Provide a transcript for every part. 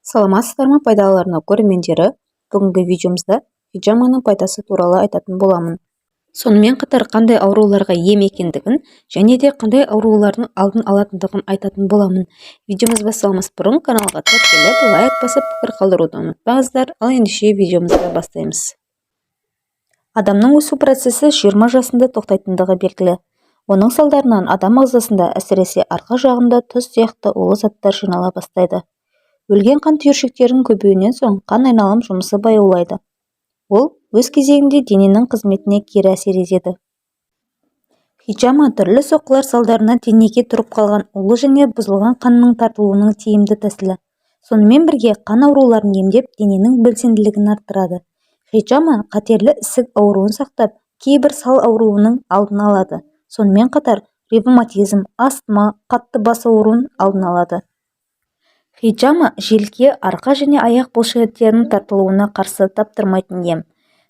Саламатсыздар ма, Пайдалы арна көрермендері! Бүгінгі видеомызда хиджаманың пайдасы туралы айтатын боламын. Сонымен қатар қандай ауруларға ем екендігін және де қандай аурулардың алдын алатындығын айтатын боламын. Видеомыз басталмас бұрын каналға тіркеліп, лайк басып, пікір қалдыруды ұмытпаңыздар. Ал ендеше видеомызды бастаймыз. Адамның өсу процесі 20 жасында тоқтайтындығы белгілі. Оның салдарынан адам ағзасында, әсіресе арқа жағында тұз сияқты улы заттар жинала бастайды. Өлген қан түйіршіктерінің көбеюінен соң қан айналым жұмысы баяулайды. Ол өз кезегінде дененің қызметіне кері әсер етеді. Хиджама – түрлі соққылар салдарынан денеге тұрып қалған улы және бұзылған қанның тартылуының тиімді тәсілі. Сонымен бірге қан ауруларын емдеп, дененің белсенділігін арттырады. Хиджама қатерлі ісік ауруын сақтап, кейбір сал ауруының алдын алады. Сонымен қатар ревматизм, астма, қатты бас ауруын алдын алады. Хиджама – желке, арқа және аяқ бұлшықеттерінің тартылуына қарсы таптырмайтын ем.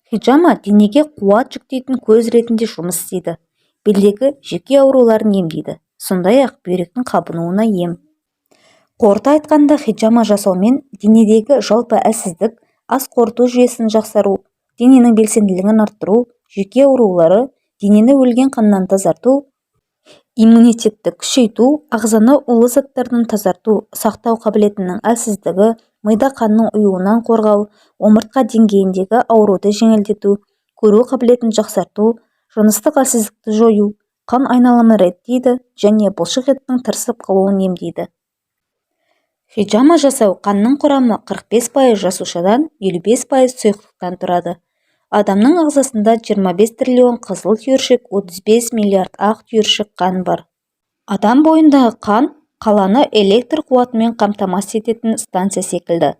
Хиджама денеге қуат жүктейтін көз ретінде жұмыс істейді. Белдегі жүйке ауруларын емдейді. Сондай-ақ бүйректің қабынуына ем. Қорыта айтқанда, хиджама жасаумен денедегі жалпы әлсіздік, ас қорыту жүйесінің жақсару, дененің белсенділігін арттыру, жүйке аурулары, денені өлген қаннан тазарту, иммунитетті күшейту, ағзаны улы заттардан тазарту, сақтау қабілетінің әлсіздігі, мида қанның ұюынан қорғау, омыртқа деңгейіндегі ауруды жеңілдету, көру қабілетін жақсарту, жыныстық әлсіздікті жою, қан айналымын реттейді және бұлшық еттің тырысып қалуын емдейді. Хиджама жасау қанның құрамы 45% жасушадан, 55% сұйықтықтан тұрады. Адамның ағзасында 25 триллион қызыл түйіршік, 35 миллиард ақ түйіршік қан бар. Адам бойындағы қан қаланы электр қуатымен қамтамасыз ететін станция секілді.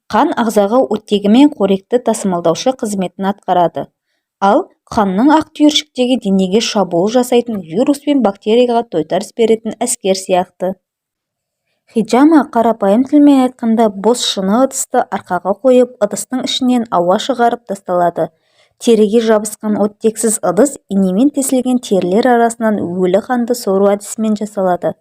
Қан ағзаға оттегі мен қоректі тасымалдаушы қызметін атқарады. Ал қанның ақ түйіршіктері денеге шабуыл жасайтын вирус пен бактерияға тойтарыс беретін әскер сияқты. Хиджама қарапайым тілмен айтқанда, бос шыны ыдысты арқаға қойып, ыдыстың ішінен ауа шығарып тасталады. Теріге жабысқан оттексіз ыдыс инемен тесілген терілер арасынан өлі қанды сору әдісімен жасалады.